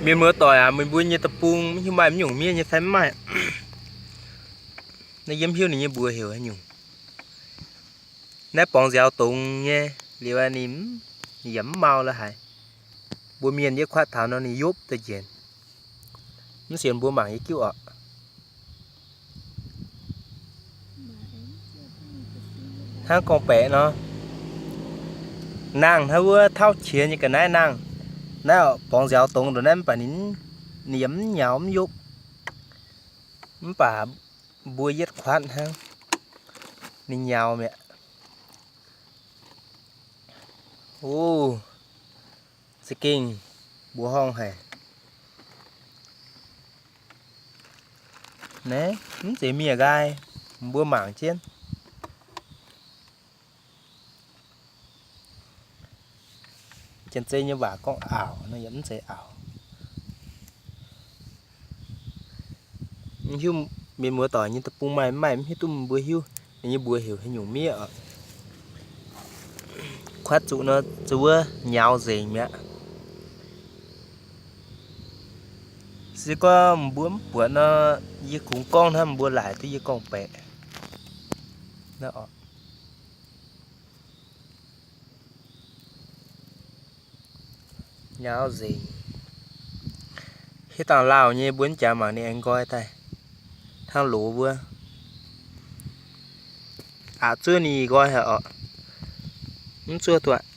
Mienh muoz-doic aac, meih mbuo nyei deic-bung mv hiuv maaih mv nyungc miev nyei fai mv maaih? Naaiv yie mv hiuv ninh nyei mbuox heuc haaix nyungc. Naaiv borngz nziaaux dongz nyei, liuz ninh, ninh yaac mv mau la'haic. Mbuo mienh yie kuatv taux nor ninh yopv daaih njiec. Mv sienx mbuo mangc yie jiuv oc. Hnangv gorngv-baeqc nor, nangh hnangv wuov tauv qiex nyei ga'naaiv nangh. Naaiv oc, borngz nziaaux dongz ndongc naaiv mv baac ninh, ninh yaac mv nyaux mv yopv. Mv baac mbuo yietv kuatv hnangv, ninh nyaux mi'aqv. O, za'gengh mbuoqc horngh haic. Naaiv mv zeiz miev nqaai, mbuo mangc jienv. Janx-Zei nyei waac gorngv auc nor yaac mv zeiz auc. Mv hiuv mienh muoz-doic nyei deic-bung maaih mv maaih, mv hiuv duqv mbuo hiuv ninh nyei mbuox heuc haaix nyungc miev oc. Kuatv zuqc nor zuqc wuov nyaux nzengc mi'aqv. Se gorngv mbuo mv buatc nor, yie kungx gorngv hnangv mbuo laaic duqv yie gorngv-baeqc. Naaiv oc. Nyaux nzengc. Hitv dangh lauh nyei mbuo mv jaax mangc ninh aengx nqoi daaih hnangv loz wuov. Aqc zuov ninh nqoi haic oc. Mv zuov duqv aqv.